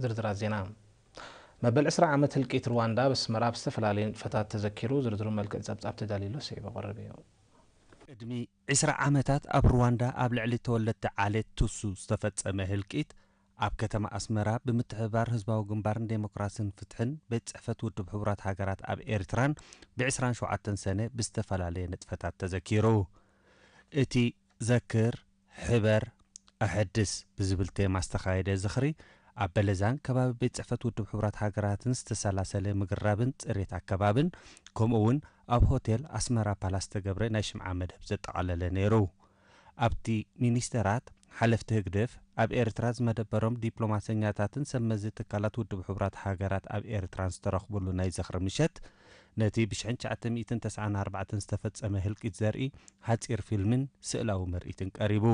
ዝርዝራት ዜና። መበል ዕስራ ዓመት ህልቂት ሩዋንዳ ኣብ ኣስመራ ኣብ ዝተፈላለዩ ንጥፈታት ተዘኪሩ። ዝርዝሩ መልክዕ ጸብጻብ ተዳልዩሎ ሰይበ ቀርብ እዩ። ቅድሚ ዕስራ ዓመታት ኣብ ሩዋንዳ ኣብ ልዕሊ ተወለድቲ ዓሌት ቱሱ ዝተፈጸመ ህልቂት፣ ኣብ ከተማ ኣስመራ ብምትሕብባር ህዝባዊ ግንባርን ዴሞክራስን ፍትሕን ቤት ጽሕፈት ውድብ ሕቡራት ሃገራት ኣብ ኤርትራን ብ ዕስራን ሸውዓተን ሰነ ብዝተፈላለየ ንጥፈታት ተዘኪሩ። እቲ ዘክር፣ ሕበር፣ ኣሐድስ ብዝብል ቴማ ዝተኻየደ ዝኽሪ፣ ኣብ በለዛን ከባቢ ቤት ጽሕፈት ውድብ ሕቡራት ሃገራትን ዝተሰላሰለ ምግራብን ጽሬት ኣከባብን፣ ከምኡ እውን ኣብ ሆቴል ኣስመራ ፓላስ ዝተገብረ ናይ ሽምዓ መደብ ዘጠቓለለ ነይሩ። ኣብቲ ሚኒስተራት፣ ሓለፍቲ ህግደፍ፣ ኣብ ኤርትራ ዝመደበሮም ዲፕሎማሰኛታትን ሰብ መዚ ትካላት ውድብ ሕቡራት ሃገራት ኣብ ኤርትራን ዝተረኽብሉ ናይ ዝኽሪ ምሸት፣ ነቲ ብሽሕን ትሽዓተ ሚእትን ተስዓን ኣርባዕተን ዝተፈጸመ ህልቂት ዘርኢ ሓጺር ፊልምን ስእላዊ ምርኢትን ቀሪቡ።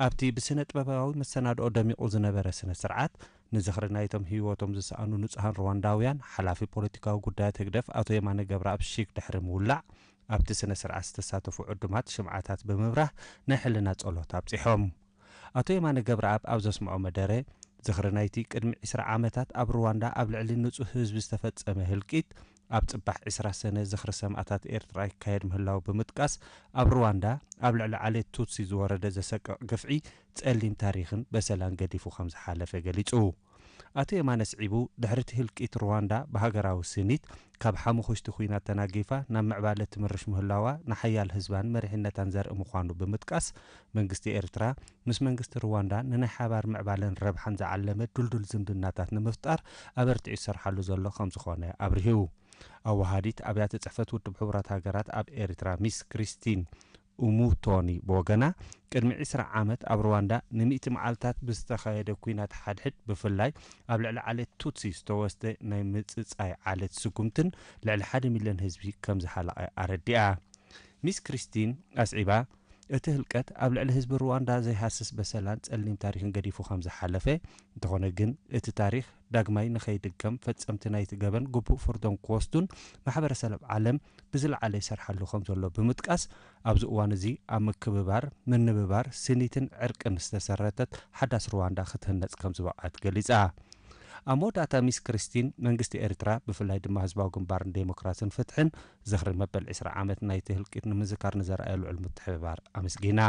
ኣብቲ ብስነ ጥበባዊ መሰናድኦ ደሚቑ ዝነበረ ስነ ስርዓት፣ ንዝኽሪ ናይቶም ህይወቶም ዝሰኣኑ ንጹሃን ሩዋንዳውያን፣ ሓላፊ ፖለቲካዊ ጉዳያት ህግደፍ ኣቶ የማነ ገብረኣብ ሺክ ድሕሪ ምውላዕ፣ ኣብቲ ስነ ስርዓት ዝተሳተፉ ዕዱማት ሽምዓታት ብምብራህ ናይ ሕልና ጸሎት ኣብጺሖም። ኣቶ የማነ ገብረኣብ ኣብ ዘስምዖ መደረ፣ ዝኽሪ ናይቲ ቅድሚ ዕስራ ዓመታት ኣብ ሩዋንዳ ኣብ ልዕሊ ንጹህ ህዝቢ ዝተፈጸመ ህልቂት፣ ኣብ ጽባሕ ዕስራ ሰነ ዝኽሪ ሰማእታት ኤርትራ ይካየድ ምህላዉ ብምጥቃስ፣ ኣብ ሩዋንዳ ኣብ ልዕሊ ዓሌት ቱትሲ ዝወረደ ዘሰቅቕ ግፍዒ ጸሊም ታሪኽን በሰላን ገዲፉ ከም ዝሓለፈ ገሊጹ። ኣቶ የማነ ስዒቡ፣ ድሕሪ እቲ ህልቂት ሩዋንዳ ብሃገራዊ ስኒት ካብ ሓሙኽሽቲ ኲናት ተናጊፋ ናብ ምዕባለ ትምርሽ ምህላዋ ንሓያል ህዝባን መሪሕነታን ዘርኢ ምዃኑ ብምጥቃስ፣ መንግስቲ ኤርትራ ምስ መንግስቲ ሩዋንዳ ንናይ ሓባር ምዕባለን ረብሓን ዝዓለመ ድልዱል ዝምድናታት ንምፍጣር ኣበርቲዑ ዝሰርሓሉ ዘሎ ከም ዝኾነ ኣብሪሁ። ኣወሃዲት ኣብያተ ጽሕፈት ውድብ ሕቡራት ሃገራት ኣብ ኤርትራ ሚስ ክሪስቲን ኡሙቶኒ ብወገና፣ ቅድሚ ዕስራ ዓመት ኣብ ሩዋንዳ ንሚእቲ መዓልታት ብዝተኻየደ ኲናት ሓድሕድ፣ ብፍላይ ኣብ ልዕሊ ዓሌት ቱትሲ ዝተወስደ ናይ ምጽጻይ ዓሌት ስጉምትን ልዕሊ ሓደ ሚልዮን ህዝቢ ከም ዝሃለቐ ኣረዲኣ። ሚስ ክሪስቲን ኣስዒባ፣ እቲ ህልቀት ኣብ ልዕሊ ህዝቢ ሩዋንዳ ዘይሃስስ በሰላን ጸሊም ታሪኽን ገዲፉ ከም ዝሓለፈ፣ እንተኾነ ግን እቲ ታሪኽ ዳግማይ ንኸይድገም ፈጸምቲ ናይቲ ገበን ግቡእ ፍርዶም ክወስዱን ማሕበረሰብ ዓለም ብዝለዓለ ይሰርሓሉ ከም ዘሎ ብምጥቃስ፣ ኣብዚ እዋን እዚ ኣብ ምክብባር፣ ምንብባር፣ ስኒትን ዕርቅን ዝተሰረተት ሓዳስ ሩዋንዳ ክትህነጽ ከም ዝበቕዐት ገሊጻ። ኣብ መወዳእታ ሚስ ክሪስቲን መንግስቲ ኤርትራ ብፍላይ ድማ ህዝባዊ ግንባር ንዴሞክራስን ፍትሕን ዝኽሪ መበል ዕስራ ዓመት ናይቲ ህልቂት ንምዝካር ንዘርኣዮ ልዑል ምትሕብባር ኣመስጊና።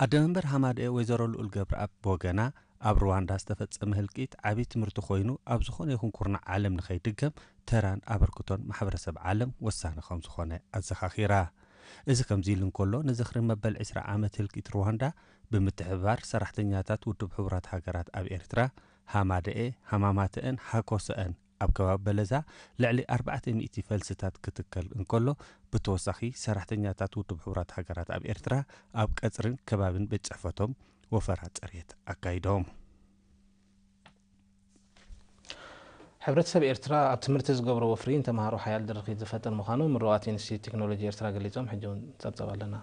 ኣደ መንበር ሃማደኤ ወይዘሮ ልኡል ገብረኣብ ብወገና፣ ኣብ ሩዋንዳ ዝተፈጸመ ህልቂት ዓቢ ትምህርቲ ኮይኑ፣ ኣብ ዝኾነ ይኹን ኩርናዕ ዓለም ንኸይድገም ተራን ኣበርክቶን ማሕበረሰብ ዓለም ወሳኒ ከም ዝኾነ ኣዘኻኺራ። እዚ ከምዚ ኢሉ እንከሎ፣ ንዝኽሪ መበል ዕስራ ዓመት ህልቂት ሩዋንዳ ብምትሕብባር ሰራሕተኛታት ውድብ ሕቡራት ሃገራት ኣብ ኤርትራ፣ ሃማደኤ፣ ሃማማተኤን ሃኮሰኤን ኣብ ከባቢ በለዛ ልዕሊ ኣርባዕተ ሚእቲ ፈልስታት ክትከል እንከሎ፣ ብተወሳኺ ሰራሕተኛታት ውድብ ሕቡራት ሃገራት ኣብ ኤርትራ ኣብ ቀጽርን ከባብን ቤት ጽሕፈቶም ወፈራ ጽሬት ኣካይዶም። ሕብረተሰብ ኤርትራ ኣብ ትምህርቲ ዝገብሮ ወፍሪ ንተምሃሮ ሓያል ድርኺት ዝፈጥር ምዃኑ ምሩቓት ኢንስቲትዩት ቴክኖሎጂ ኤርትራ ገሊጾም። ሕጂ እውን ጸብጸብ ኣለና።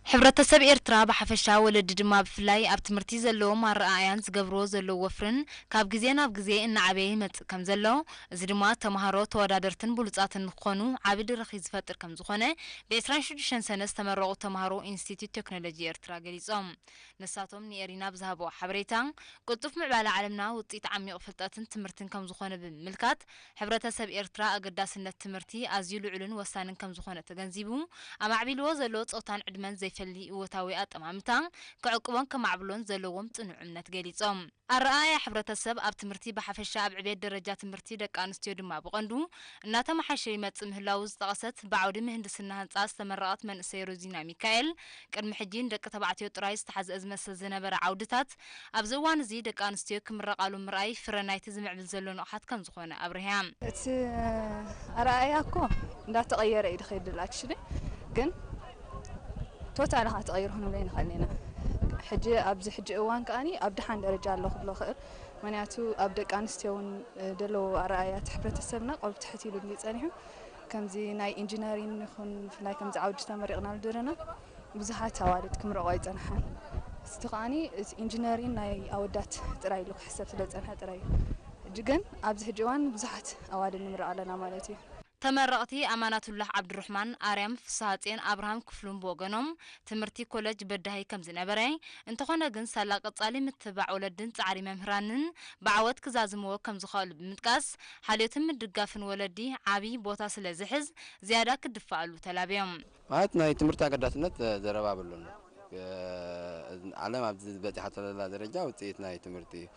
ሕብረተሰብ ኤርትራ ብሓፈሻ፣ ወለዲ ድማ ብፍላይ ኣብ ትምህርቲ ዘለዎም ኣረኣእያን ዝገብርዎ ዘለዉ ወፍርን ካብ ግዜ ናብ ግዜ እናዓበየ ይመጽእ ከም ዘሎ፣ እዚ ድማ ተምሃሮ ተወዳደርትን ብሉጻትን ንክኾኑ ዓቢ ድርኺት ዝፈጥር ከም ዝኾነ ብ ዕስራን ሽዱሽተን ሰነ ዝተመረቑ ተምሃሮ ኢንስቲትዩት ቴክኖሎጂ ኤርትራ ገሊጾም። ንሳቶም ንኤሪና ብዝሃብዎ ሓበሬታ፣ ቅልጡፍ ምዕባለ ዓለምና ውጽኢት ዓሚቕ ፍልጠትን ትምህርትን ከም ዝኾነ ብምምልካት፣ ሕብረተሰብ ኤርትራ ኣገዳስነት ትምህርቲ ኣዝዩ ልዑልን ወሳንን ከም ዝኾነ ተገንዚቡ፣ ኣማዕቢልዎ ዘሎ ጾታን ዕድመን ዘይፈሊ እወታዊ ኣጠማምታ ክዕቅቦን ከማዕብሎን ዘለዎም ጽኑዕ እምነት ገሊጾም። ኣረኣእያ ሕብረተሰብ ኣብ ትምህርቲ ብሓፈሻ፣ ኣብ ዕቤት ደረጃ ትምህርቲ ደቂ ኣንስትዮ ድማ ብቐንዱ እናተመሓየሸ ይመጽእ ምህላዉ ዝጠቐሰት ብዓውዲ ምህንድስና ህንጻ ዝተመረቐት መንእሰይ ሮዚና ሚካኤል፣ ቅድሚ ሕጂ ንደቂ ተባዕትዮ ጥራይ ዝተሓዝአ ዝመስል ዝነበረ ዓውድታት፣ ኣብዚ እዋን እዚ ደቂ ኣንስትዮ ክምረቓሉ ምርኣይ ፍረ ናይቲ ዝምዕብል ዘሎ ንቕሓት ከም ዝኾነ ኣብሪሃ። እቲ ኣረኣእያ እኮ እንዳተቐየረ እዩ ዝኸይድ ዘሎ፣ ኣክሽሊ ግን ቶታል ኸዓ ተቐይሩ ክንብሎ ኣይንኽእልን ኢና። ሕጂ ኣብዚ ሕጂ እዋን ከኣኒ ኣብ ደሓን ደረጃ ኣሎ ክብሎ እኽእል። ምኽንያቱ ኣብ ደቂ ኣንስትዮ እውን፣ እ፣ ዘለዎ ኣረኣእያ እቲ ሕብረተሰብና ቆብ ትሕት ኢሉ ድዩ ጸኒሑ? ከምዚ ናይ ኢንጂነሪን ይኹን ብፍላይ ከምዚ ዓውዲ ተመሪቕናሉ ዘለና ብዙሓት ኣዋልድ ክምረቑ ኣይጸንሓን። እቲ ከኣኒ እቲ ኢንጂነሪን ናይ ኣወዳት ጥራይ ኢሉ ክሕሰብ ስለ ዝጸንሐ ጥራይ እዩ። ሕጂ ግን ኣብዚ ሕጂ እዋን ብዙሓት ኣዋልድ ንምረቕ ኣለና ማለት እዩ። ተመረቕቲ ኣማናቱላህ ዓብዱራሕማን፣ ኣርያም ፍስሃጽዮን ኣብርሃም ክፍሉን ብወገኖም፣ ትምህርቲ ኮለጅ በዳሂ ከም ዝነበረ፣ እንተኾነ ግን ሳላ ቀጻሊ ምትብባዕ ወለድን ጻዕሪ መምህራንን ብዓወት ክዛዝምዎ ከም ዝኸኣሉ ብምጥቃስ፣ ሓልዮትን ምድጋፍን ወለዲ ዓቢ ቦታ ስለ ዝሕዝ ዝያዳ ክድፋኣሉ ተላብዮም። ማለት ናይ ትምህርቲ ኣገዳስነት ዘረባ ብሉን። ዓለም ኣብዚ በጺሓቶ ዘላ ደረጃ ውጽኢት ናይ ትምህርቲ እዩ።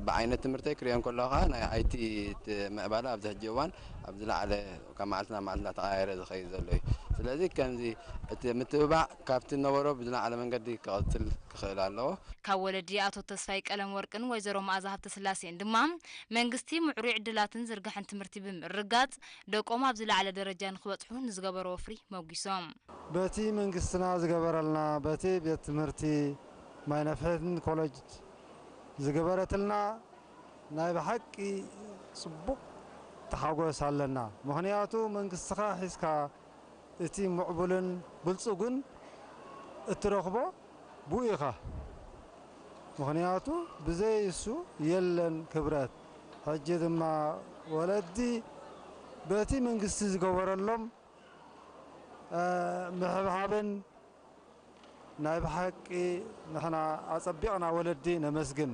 ብዓይነት ትምህርተይ ክሪኦ እንከለኹ ከዓ ናይ ኣይቲ ምዕባለ ኣብዚ ሕጂ እዋን ኣብ ዝለዓለ ካብ መዓልቲ ናብ መዓልቲ እናተቐያየረ ዝኸይድ ዘሎ እዩ። ስለዚ ከምዚ እቲ ምትብባዕ ካብቲ ነበሮ ብዝለዓለ መንገዲ ክቐፅል ክኽእል ኣለዎ። ካብ ወለዲ ኣቶ ተስፋይ ቀለም ወርቅን ወይዘሮ መኣዛ ሃብተስላሴን ድማ መንግስቲ ምዕሩይ ዕድላትን ዝርጋሐን ትምህርቲ ብምርግጋፅ ደቆም ኣብ ዝለዓለ ደረጃ ንክበፅሑ ንዝገበሮ ወፍሪ መጒሶም። በቲ መንግስትና ዝገበረልና፣ በቲ ቤት ትምህርቲ ማይነፍሕን ኮለጅ ዝገበረትልና ናይ ብሓቂ ጽቡቕ ተሓጎስ ኣለና። ምኽንያቱ መንግስትኻ ሒዝካ እቲ ምዕቡልን ብልጹግን እትረኽቦ ብኡ ኢኻ። ምኽንያቱ ብዘይ እሱ የለን ክብረት። ሕጂ ድማ ወለዲ በቲ መንግስቲ ዝገበረሎም ምሕብሓብን ናይ ብሓቂ ንሕና ኣጸቢቕና ወለዲ ነመስግን።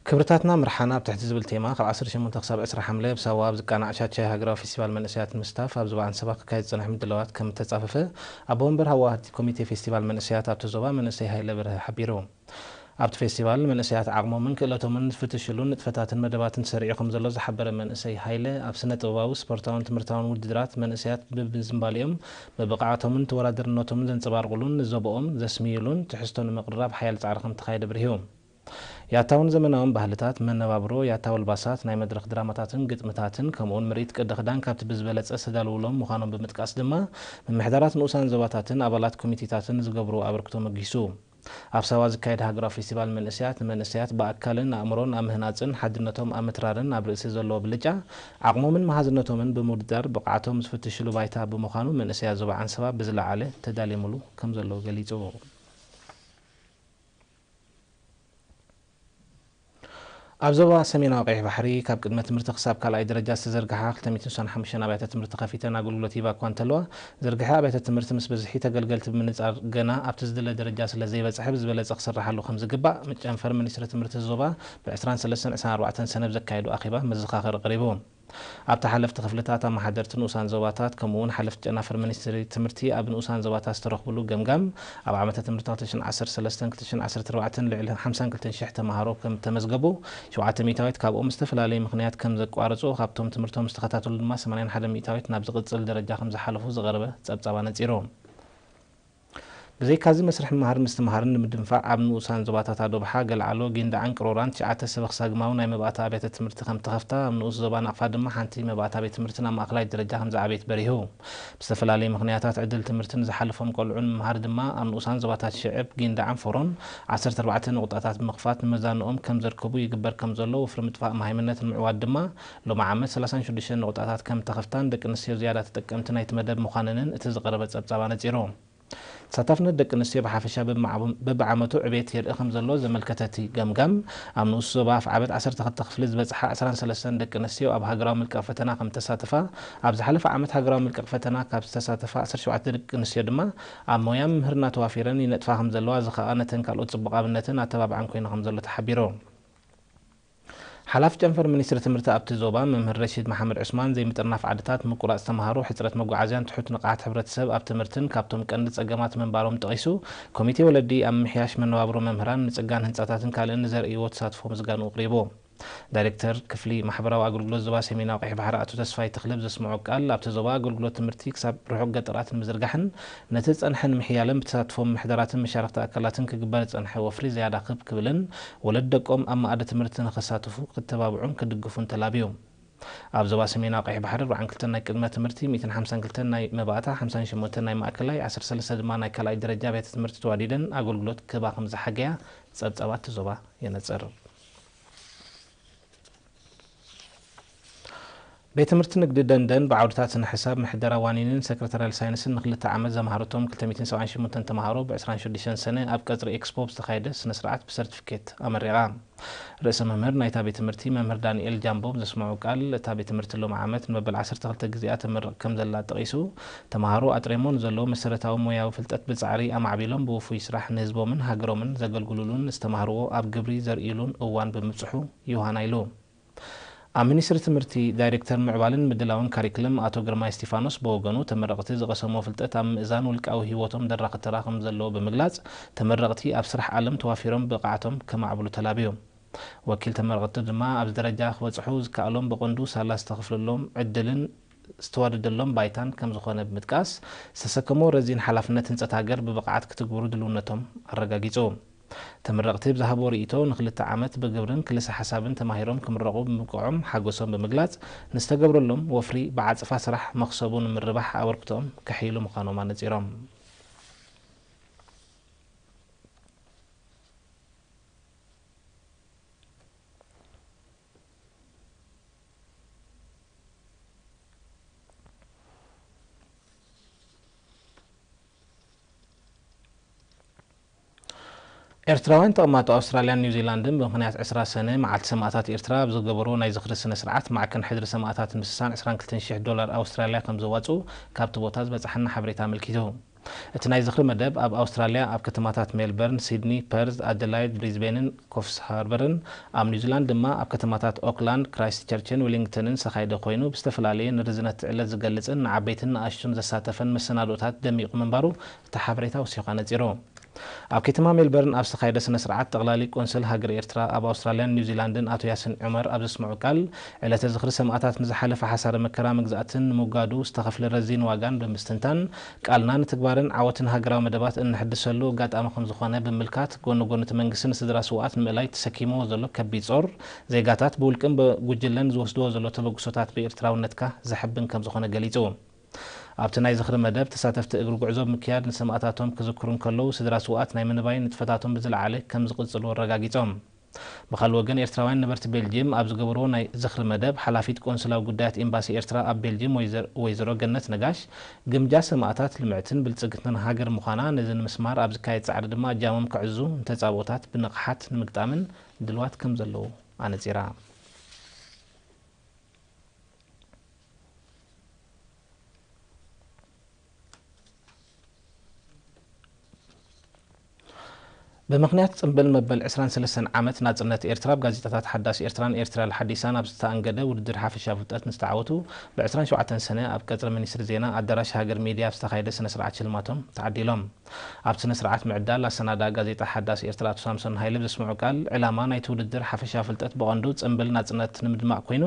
ክብርታትና ምርሓና ኣብ ትሕቲ ዝብል ቴማ ካብ ዓሰርተ ሸሞንተ ክሳብ ዕስራ ሓምለ ኣብ ሳዋ ኣብ ዝቃናዕ ሻቻይ ሃገራዊ ፌስቲቫል መንእሰያት ንምስታፍ ኣብ ዞባ ዓንሰባ ክካየድ ዝጸንሐ ምድላዋት ከም እተጻፈፈ ኣቦ ወንበር ሃዋህቲ ኮሚቴ ፌስቲቫል መንእሰያት ኣብቲ ዞባ መንእሰይ ሃይለ በርሀ ሓቢሩ። ኣብቲ ፌስቲቫል መንእሰያት ዓቕሞምን ክእለቶምን ዝፍትሽሉን ንጥፈታትን መደባትን ተሰሪዑ ከም ዘሎ ዝሓበረ መንእሰይ ሃይለ፣ ኣብ ስነ ጥበባዊ፣ ስፖርታውን ትምህርታውን ውድድራት መንእሰያት ብብዝምባሊኦም ብብቕዓቶምን ተወዳደርነቶምን ዘንጸባርቑሉን ንዞብኦም ዘስምይሉን ትሕዝቶ ንምቕርራብ ሓያል ጻዕሪ ከም ተኻየደ ብሪሁ። ያታውን ዘመናውን ባህልታት፣ መነባብሮ፣ ያታዊ ኣልባሳት፣ ናይ መድረኽ ድራማታትን ግጥምታትን ከምኡውን ምርኢት ቅዲ ክዳን ካብቲ ብዝበለጸ ዝተዳለዉሎም ምዃኖም ብምጥቃስ ድማ ምምሕዳራት ንኡሳን ዞባታትን ኣባላት ኮሚቴታትን ዝገብርዎ ኣበርክቶ መጒሱ። ኣብ ሳዋ ዝካየድ ሃገራዊ ፌስቲቫል መንእሰያት ንመንእሰያት ብኣካልን ኣእምሮን ኣብ ምህናጽን ሓድነቶም ኣብ ምትራርን ኣብ ርእሲ ዘለዎ ብልጫ ዓቕሞምን መሃዝነቶምን ብምውድዳር ብቕዓቶም ዝፍትሽሉ ባይታ ብምዃኑ መንእሰያት ዞባ ዓንሰባ ብዝለዓለ ተዳሊምሉ ከም ዘሎ ገሊጹ። ኣብ ዞባ ሰሜናዊ ቀይሕ ባሕሪ ካብ ቅድመ ትምህርቲ ክሳብ ካልኣይ ደረጃ ዝተዘርግሓ ክልተ ሚእትን ስሳን ሓሙሽተን ኣብያተ ትምህርቲ ከፊተን ኣገልግሎት ይህባ እኳ እንተለዋ፣ ዝርግሐ ኣብያተ ትምህርቲ ምስ ብዝሒ ተገልገልቲ ብምንጻር ገና ኣብቲ ዝድለ ደረጃ ስለ ዘይበጽሐ ብዝበለጸ ክስርሓሉ ከም ዝግባእ ጨንፈር ሚኒስትሪ ትምህርቲ ዞባ ብ ዕስራን ሰለስተን ዕስራን ኣርባዕተን ሰነ ብዘካየዶ ኣኼባ መዘኻኸሪ ኣቕሪቡ። ኣብቲ ሓለፍቲ ክፍልታት ኣመሓደርቲ ንኡሳን ዞባታት ከምኡ እውን ሓለፍቲ ጨናፍር ሚኒስትሪ ትምህርቲ ኣብ ንኡሳን ዞባታት ዝተረኽብሉ ገምጋም ኣብ ዓመተ ትምህርቲ ክልተ ሽሕን ዓሰርተ ሰለስተን ክልተ ሽሕን ዓሰርተ ኣርባዕተን ልዕሊ ሓምሳን ክልተን ሽሕ ተምሃሮ ከም እተመዝገቡ፣ ሸውዓተ ሚእታዊት ካብኦም ዝተፈላለየ ምኽንያት ከም ዘቋረጹ፣ ካብቶም ትምህርቶም ዝተኸታተሉ ድማ ሰማንያን ሓደን ሚእታዊት ናብ ዝቕጽል ደረጃ ከም ዝሓለፉ ዝቐረበ ጸብጻብ ኣነጺሩ። ብዘይካዚ መስርሕ ምምሃር ምስትምሃርን ንምድንፋዕ ኣብ ንኡሳን ዞባታት ኣዶብሓ፣ ገልዓሎ፣ ጊንዳዕን ቅሮራን ትሽዓተ ሰበኽ ሳግማዊ ናይ መባእታ ኣብያተ ትምህርቲ ከም ተኸፍታ፣ ኣብ ንኡስ ዞባ ናቕፋ ድማ ሓንቲ መባእታ ቤት ትምህርቲ ናብ ማእኸላይ ደረጃ ከም ዝዓበየት በሪሁ። ብዝተፈላለየ ምኽንያታት ዕድል ትምህርቲ ንዝሓለፎም ቆልዑ ንምምሃር ድማ ኣብ ንኡሳን ዞባታት ሽዕብ፣ ጊንዳዕን ፎሮን ዓሰርተ ኣርባዕተ ነቑጣታት ብምኽፋት ንመዛንኦም ከም ዘርከቡ ይግበር ከም ዘሎ ወፍሪ ምጥፋእ መሃይምነት ንምዕዋት ድማ ሎሚ ዓመት ሰላሳን ሽዱሽተን ነቑጣታት ከም ተኸፍታን ደቂ ኣንስትዮ ዝያዳ ተጠቀምቲ ናይቲ መደብ ምዃነንን እቲ ዝቐረበ ጸብጻብ ኣነጺሩ። ተሳታፍነት ደቂ ኣንስትዮ ብሓፈሻ በብዓመቱ ዕቤት የርኢ ከም ዘሎ ዘመልከተ እቲ ገምጋም፣ ኣብ ንኡስ ዞባ ኣፍዓበት ዓሰርተ ክልተ ክፍሊ ዝበጽሓ ዕስራን ሰለስተን ደቂ ኣንስትዮ ኣብ ሃገራዊ ምልቃቕ ፈተና ከም እተሳተፋ፣ ኣብ ዝሓለፈ ዓመት ሃገራዊ ምልቃቕ ፈተና ካብ ዝተሳተፋ ዓሰርተ ሸውዓተ ደቂ ኣንስትዮ ድማ ኣብ ሞያ ምምህርና ተዋፊረን ይነጥፋ ከም ዘለዋ፣ እዚ ከኣ ነተን ካልኦት ጽቡቕ ኣብነትን ኣተባብዓን ኮይኑ ከም ዘሎ ተሓቢሩ። ሓላፊ ጨንፈር ሚኒስትሪ ትምህርቲ ኣብቲ ዞባ መምህር ረሺድ መሓመድ ዑስማን፣ ዘይምጥርናፍ ዓድታት፣ ምቁራጽ ተምሃሮ፣ ሕጽረት መጓዓዝያን ትሑት ንቕሓት ሕብረተሰብ ኣብ ትምህርትን ካብቶም ቀንዲ ጸገማት ምንባሮም ጠቒሱ፣ ኮሚቴ ወለዲ ኣብ ምምሕያሽ መነባብሮ መምህራን፣ ምጽጋን ህንጻታትን ካልእን ንዘርእይዎ ተሳትፎ ምስጋንኡ ኣቕሪቡ። ዳይሬክተር ክፍሊ ማሕበራዊ ኣገልግሎት ዞባ ሰሜናዊ ቀይሕ ባሕሪ ኣቶ ተስፋይ ተኽለ ብዘስምዖ ቃል፣ ኣብቲ ዞባ ኣገልግሎት ትምህርቲ ክሳብ ርሑቕ ገጠራት ንምዝርጋሕን ነቲ ዝጸንሐ ንምሕያልን ብተሳትፎ ምምሕዳራትን መሻርኽቲ ኣካላትን ክግበር ዝጸንሐ ወፍሪ ዝያዳ ክብ ክብልን ወለዲ ደቆም ኣብ መኣዲ ትምህርቲ ንኸሳትፉ ክተባብዑን ክድግፉን ተላብዩ። ኣብ ዞባ ሰሜናዊ ቀይሕ ባሕሪ ኣርባዓን ክልተን ናይ ቅድመ ትምህርቲ፣ ሚእትን ሓምሳን ክልተን ናይ መባእታ፣ ሓምሳን ሸሞንተን ናይ ማእከላይ፣ ዓሰርተ ሰለስተ ድማ ናይ ካልኣይ ደረጃ ኣብያተ ትምህርቲ ተዋዲደን ኣገልግሎት ክህባ ከም ዝሓገያ ጸብጻባት እቲ ዞባ የነጽር። ቤት ትምህርቲ ንግዲ ደንደን ብዓውድታት ስነ ሕሳብ፣ ምሕደራ ዋኒንን ሰክረታርያል ሳይንስን ንክልተ ዓመት ዘምሃረቶም ክልተ ሚእትን ሰብዓን ሽሞንተን ተምሃሮ ብ ዕስራን ሽዱሽተን ሰነ ኣብ ቀጽሪ ኤክስፖ ብዝተኻየደ ስነ ስርዓት ብሰርቲፊኬት ኣመሪቓ። ርእሰ መምህር ናይታ ቤት ትምህርቲ መምህር ዳንኤል ጃምቦ ብዘስምዖ ቃል፣ እታ ቤት ትምህርቲ ሎሚ ዓመት ንመበል ዓሰርተ ክልተ ግዜኣ ተመርቕ ከም ዘላ ጠቒሱ፣ ተምሃሮ ኣጥሬሞ ንዘለዎ መሰረታዊ ሞያዊ ፍልጠት ብጻዕሪ ኣማዕቢሎም ብውፉይ ስራሕ ንህዝቦምን ሃገሮምን ዘገልግሉሉን ዝተማህርዎ ኣብ ግብሪ ዘርእይሉን እዋን ብምብጽሑ ይውሃና ኢሉ። ኣብ ሚኒስትሪ ትምህርቲ ዳይሬክተር ምዕባልን ምድላውን ካሪክለም ኣቶ ግርማይ እስቲፋኖስ ብወገኑ፣ ተመረቕቲ ዝቐሰሞ ፍልጠት ኣብ ምእዛን ውልቃዊ ህይወቶም ደራኺ ተራ ከም ዘለዎ ብምግላጽ፣ ተመረቕቲ ኣብ ስራሕ ዓለም ተዋፊሮም ብቕዓቶም ከማዕብሉ ተላብዩ። ወኪል ተመረቕቲ ድማ ኣብዚ ደረጃ ክበጽሑ ዝከኣሎም ብቐንዱ ሳላ ዝተኸፍለሎም ዕድልን ዝተዋደደሎም ባይታን ከም ዝኾነ ብምጥቃስ፣ ዝተሰከሞ ረዚን ሓላፍነት ህንጸት ሃገር ብብቕዓት ክትግብሩ ድልውነቶም ኣረጋጊጹ። ተመረቕቲ ብዝሃቦ ርእይቶ፣ ንክልተ ዓመት ብግብርን ክልሰ ሓሳብን ተማሂሮም ክምረቑ ብምብቅዖም ሓጎሶም ብምግላጽ፣ ንዝተገብረሎም ወፍሪ ብዓጽፋ ስራሕ መኽሰቡ ንምርባሕ ኣበርክቶኦም ከሕይሉ ምዃኖም ኣነጺሮም። ኤርትራውያን ተቐማጦ ኣውስትራልያን ኒውዚላንድን ብምኽንያት ዕስራ ሰነ መዓልቲ ሰማእታት ኤርትራ ኣብ ዝገበርዎ ናይ ዝኽሪ ስነ ስርዓት፣ ማዕከን ሕድሪ ሰማእታት ምስሳን ዕስራን ክልተን ሽሕ ዶላር ኣውስትራልያ ከም ዘዋጽኡ ካብቲ ቦታ ዝበጽሓና ሓበሬታ ኣመልኪቱ። እቲ ናይ ዝኽሪ መደብ ኣብ ኣውስትራልያ ኣብ ከተማታት ሜልበርን፣ ሲድኒ፣ ፐርዝ፣ ኣደላይድ፣ ብሪዝቤንን ኮፍስ ሃርበርን፣ ኣብ ኒውዚላንድ ድማ ኣብ ከተማታት ኦክላንድ፣ ክራይስት ቸርችን ዌሊንግተንን ዝተኻየደ ኮይኑ፣ ብዝተፈላለየ ንርዝነት እቲ ዕለት ዝገልጽን ንዓበይትን ንኣሽቱን ዘሳተፈን መሰናድኦታት ደሚቑ ምንባሩ እቲ ሓበሬታ ወሲኹ ኣነጺሩ። ኣብ ከተማ ሜልበርን ኣብ ዝተኻየደ ስነ ስርዓት፣ ጠቕላሊ ቆንስል ሃገር ኤርትራ ኣብ ኣውስትራልያን ኒውዚላንድን ኣቶ ያሲን ዑመር ኣብ ዘስምዑ ቃል፣ ዕለተ ዝኽሪ ሰማእታት ንዝሓለፈ ሓሳረ መከራ መግዛእትን ንምውጋዱ ዝተኸፍለ ረዚን ዋጋን ብምስትንታን፣ ቃልና ንትግባርን ዓወትን ሃገራዊ መደባት እነሐድሰሉ ኣጋጣሚ ከም ዝኾነ ብምምልካት፣ ጎኒ ጎኒ እቲ መንግስቲ ንስድራ ስውኣት ንምእላይ ተሰኪምዎ ዘሎ ከቢድ ጾር፣ ዜጋታት ብውልቅን ብጉጅለን ዝወስድዎ ዘሎ ተበግሶታት ብኤርትራውነትካ ዘሐብን ከም ዝኾነ ገሊጹ። ኣብቲ ናይ ዝኽሪ መደብ፣ ተሳተፍቲ እግሪ ጉዕዞ ብምክያድ ንሰማእታቶም ክዝክሩ እንከለዉ፣ ስድራ ስውኣት ናይ ምንባይ ንጥፈታቶም ብዝለዓለ ከም ዝቕጽሉ ኣረጋጊጾም። ብኻልእ ወገን፣ ኤርትራውያን ነበርቲ ቤልጅየም ኣብ ዝገበርዎ ናይ ዝኽሪ መደብ፣ ሓላፊት ቆንስላዊ ጉዳያት ኤምባሲ ኤርትራ ኣብ ቤልጅየም ወይዘር-፣ ወይዘሮ ገነት ነጋሽ፣ ግምጃ ሰማእታት ልምዕትን ብልጽግትን ሃገር ምዃና፣ ነዚ ንምስማር ኣብ ዝካየድ ጻዕሪ ድማ እጃሞም ከዕዙ፣ ንተጻብኦታት ብንቕሓት ንምግጣምን ድልዋት ከም ዘለዉ ኣነጺራ። ብምኽንያት ጽምብል መበል ዕስራን ሰለስተን ዓመት ናጽነት ኤርትራ፣ ኣብ ጋዜጣታት ሓዳስ ኤርትራን ኤርትራ ሓዲሳን ኣብ ዝተኣንገደ ውድድር ሓፈሻ ፍልጠት ንዝተዓወቱ፣ ብ ዕስራን ሸውዓተን ሰነ ኣብ ቀጽሪ ሚኒስትሪ ዜና ኣዳራሽ ሃገር ሚድያ ኣብ ዝተኻየደ ስነ ስርዓት ሽልማቶም ተዓዲሎም። ኣብ ስነ ስርዓት ምዕዳል ኣሰናዳ ጋዜጣ ሓዳስ ኤርትራ ኣቶ ሳምሶን ሃይለ ብዘስምዑ ቃል፣ ዕላማ ናይቲ ውድድር ሓፈሻ ፍልጠት ብቐንዱ ጽምብል ናጽነት ንምድማቕ ኮይኑ፣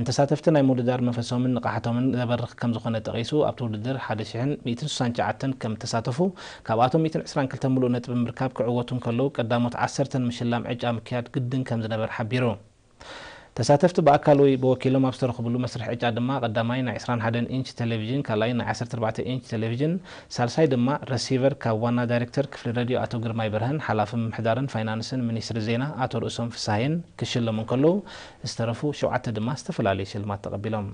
ንተሳተፍቲ ናይ ምውድዳር መንፈሶምን ንቕሓቶምን ዘበርኽ ከም ዝኾነ ጠቒሱ፣ ኣብቲ ውድድር ሓደ ሽሕን ሚእትን ስሳን ትሽዓተን ከም እተሳተፉ፣ ካብኣቶም ሚእትን ዕስራን ክልተን ምሉእ ነጥቢ ብምርካብ ክዕወቱ እንከለዉ፣ ቀዳሞት ዓሰርተ ንምሽላም ዕጫ ምክያድ ግድን ከም ዝነበር ሓቢሩ። ተሳተፍቲ ብኣካል ወይ ብወኪሎም ኣብ ዝተረኽብሉ መስርሕ ዕጫ ድማ፣ ቀዳማይ ናይ ዕስራን ሓደን ኢንች ቴሌቪዥን፣ ካልኣይ ናይ ዓሰርተ ኣርባዕተ ኢንች ቴሌቪዥን፣ ሳልሳይ ድማ ረሲቨር ካብ ዋና ዳይሬክተር ክፍሊ ሬድዮ ኣቶ ግርማይ በርሀን ሓላፊ ምምሕዳርን ፋይናንስን ሚኒስትሪ ዜና ኣቶ ርእሶም ፍስሃየን ክሽለሙ እንከለዉ፣ ዝተረፉ ሸውዓተ ድማ ዝተፈላለዩ ሽልማት ተቐቢሎም።